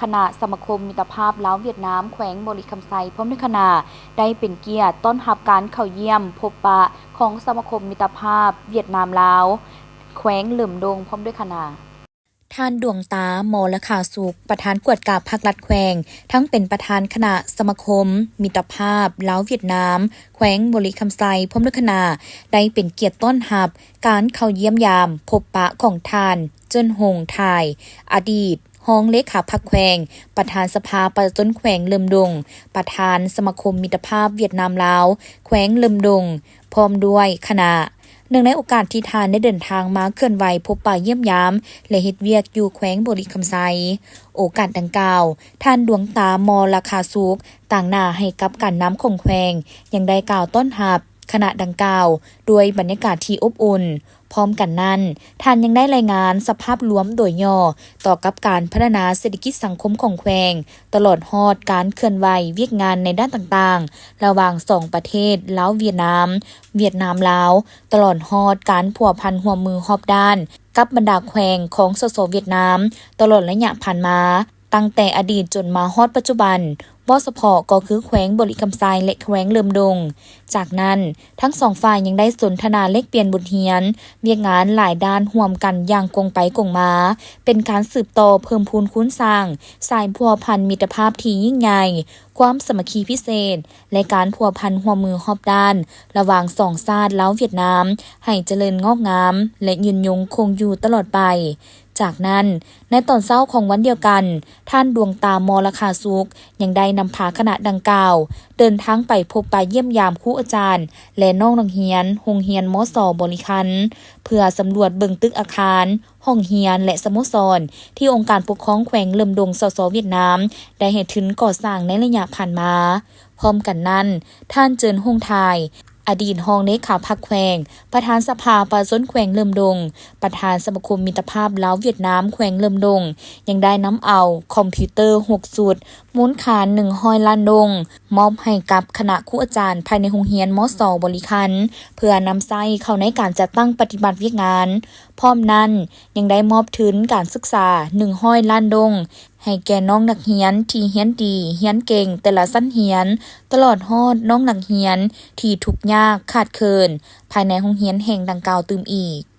ຄະນະສະມາຄົມມິດຕະພາບລາວ-ຫວຽດນາມ ແຂວງບໍລິຄຳໄຊ ພ້ອມດ້ວຍຄະນະ ໄດ້ເປັນກຽດຕ້ອນຮັບການເຂົ້າຢ້ຽມພົບປະຂອງສະມາຄົມມິດຕະພາບຫວຽດນາມ-ລາວ ແຂວງເຫຼີມດົງ ພ້ອມດ້ວຍຄະນະ. ທ່ານ ດວງຕາ ມໍລະຄາສຸກ ປະທານກວດກາພັກລັດແຂວງ ທັງເປັນປະທານຄະນະສະມາຄົມມິດຕະພາບລາວ-ຫວຽດນາມ ແຂວງບໍລິຄຳໄຊ ພ້ອມດ້ວຍຄະນະ ໄດ້ເປັນກຽດຕ້ອນຮັບການເຂົ້າຢ້ຽມຢາມພົບປະຂອງທ່ານ ເຈີນຫົງ ທາຍ ອະດີດຮອງເລຂາພັກແຂວງ, ປະທານສະພາປະຊາຊົນແຂວງເຫຼີມດົງ, ປະທານສະມາຄົມມິດຕະພາບຫວຽດນາມ-ລາວ ແຂວງເຫຼີມດົງ ພ້ອມດ້ວຍຄະນະ. ເນື່ອງໃນໂອກາດທີ່ທ່ານໄດ້ເດີນທາງມາເຄື່ອນໄຫວພົບປະຢ້ຽມຢາມ ແລະ ເຮັດວຽກຢູ່ແຂວງບໍລິຄຳໄຊ, ໂອກາດດັ່ງກ່າວ, ທ່ານ ດວງຕາ ມໍລະຄາສຸກ ຕາງໜ້າໃຫ້ກັບການນຳຂອງແຂວງ ຍັງໄດ້ກ່າວຕ້ອນຮັບຄະນະດັ່ງກ່າວດ້ວຍບັນຍາກາດທີ່ອົບອຸ່ນ. ພ້ອມກັນນັ້ນ, ທ່ານຍັງໄດ້ລາຍງານສະພາບລວມໂດຍຫຍໍ້ຕໍ່ກັບການພັດທະນາເສດຖະກິດສັງຄົມຂອງແຂວງ, ຕະຫຼອດຮອດການເຄື່ອນໄຫວວຽກງານໃນດ້ານຕ່າງໆ ລະຫວ່າງສອງປະເທດ ລາວ-ຫວຽດນາມ, ຫວຽດນາມ-ລາວ, ຕະຫຼອດຮອດການພົວພັນຮ່ວມມືຮອບດ້ານກັບບັນດາແຂວງຂອງ ສສ ຫວຽດນາມ ຕະຫຼອດໄລຍະຜ່ານມາ. ຕັ້ງແຕ່ອະດີດຈົນມາຮອດປັດຈຸບັນ, ເວົ້າສະເພາະກໍຄືແຂວງບໍລິຄຳໄຊ ແລະ ແຂວງເຫຼີມດົງ. ຈາກນັ້ນ, ທັງສອງຝ່າຍຍັງໄດ້ສົນທະນາແລກປ່ຽນບົດຮຽນ, ວຽກງານຫຼາຍດ້ານຮ່ວມກັນຢ່າງກົງໄປກົງມາ, ເປັນການສືບຕໍ່ເພີ່ມພູນຄູນສ້າງສາຍພົວພັນມິດຕະພາບທີ່ຍິ່ງໃຫຍ່, ຄວາມສາມັກຄີພິເສດ ແລະ ການພົວພັນຮ່ວມມືຮອບດ້ານລະຫວ່າງສອງຊາດລາວ-ຫວຽດນາມ ໃຫ້ຈະເລີນງອກງາມ ແລະ ຍືນຍົງຄົງຢູ່ຕະຫຼອດໄປ. ຈາກນັ້ນ, ໃນຕອນເຊົ້າຂອງວັນດຽວກັນ, ທ່ານ ດວງຕາ ມໍລະຄາສຸກ ຍັງໄດ້ນຳພາຄະນະດັ່ງກ່າວ ເດີນທາງໄປພົບປະຢ້ຽມຢາມຄູອາຈານ ແລະ ນ້ອງນັກຮຽນໂຮງຮຽນ ມສ ບໍລິຄັນ ເພື່ອສຳຫຼວດເບິ່ງຕຶກອາຄານ, ຫ້ອງຮຽນ ແລະ ສະໂມສອນ ທີ່ອົງການປົກຄອງແຂວງເຫຼີມດົງ ສສ ຫວຽດນາມ ໄດ້ເຮັດທຶນກໍ່ສ້າງໃນໄລຍະຜ່ານມາ. ພ້ອມກັນນັ້ນ, ທ່ານ ເຈີນຫົງ ທາຍ ອະດີດຮອງເລຂາພັກແຂວງ, ປະທານສະພາປະຊາຊົນແຂວງເຫຼີມດົງ, ປະທານສະມາຄົມມິດຕະພາບລາວ-ຫວຽດນາມແຂວງເຫຼີມດົງ ຍັງໄດ້ນຳເອົາຄອມພິວເຕີຫົກຊຸດ, ມູນຄ່າໜຶ່ງຮ້ອຍລ້ານດົງ, ມອບໃຫ້ກັບຄະນະຄູອາຈານພາຍໃນໂຮງຮຽນ ມສ ບໍລິຄັນ ເພື່ອນຳໃຊ້ເຂົ້າໃນການຈັດຕັ້ງປະຕິບັດວຽກງານ. ພ້ອມນັ້ນ, ຍັງໄດ້ມອບທຶນການສຶກສາໜຶ່ງຮ້ອຍລ້ານດົງ ໃຫ້ແກ່ນ້ອງນັກຮຽນທີ່ຮຽນດີ, ຮຽນເກັ່ງແຕ່ລະຊັ້ນຮຽນ, ຕະຫຼອດຮອດນ້ອງນັກຮຽນທີ່ທຸກຍາກຂາດເຂີນ ພາຍໃນໂຮງຮຽນແຫ່ງດັ່ງກ່າວຕື່ມອີກ.